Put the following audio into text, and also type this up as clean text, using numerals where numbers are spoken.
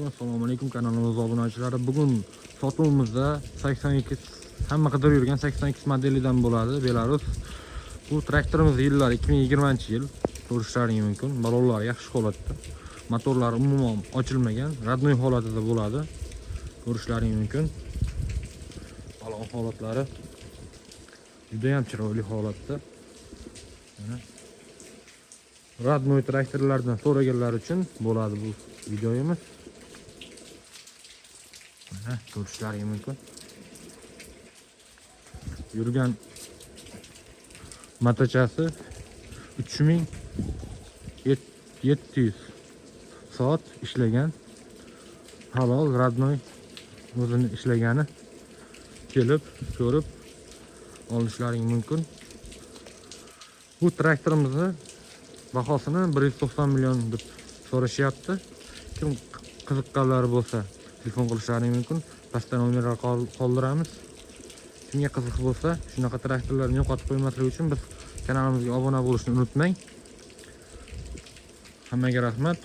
Assalomu alaykum, kanalimiz obunachilari. Bugun sotuvimizda 82, hamma qidirib yurgan 82 modelidan bo'ladi, Belarus. Bu traktorimiz yillari 2020-yil. Ko'rishlaring mumkin. Balonlari yaxshi holatda. Motorlari umuman ochilmagan, родной holatida bo'ladi. Ko'rishlaring mumkin. Balon holatlari juda ham chiroyli holatda. Mana. Родной traktorlardan so'raganlar uchun bo'ladi bu videomiz. Mana, ko'rishlaring mumkin. Yurgan motochasi 3700 soat ishlagan. Halol, родной, o'zini ishlagani. Kelib, ko'rib olishlaring mumkin. Bu traktorimizni bahosini 190 million deb so'rashyapti. Kim qiziqqanlari bo'lsa, telefon qilishlari mumkin. Pastda nomerlar qoldiramiz. Kimga qiziq bo'lsa, shunaqa traktorlarni yo'qotib qo'ymaslik uchun biz kanalimizga obuna bo'lishni unutmang. Hammaga rahmat.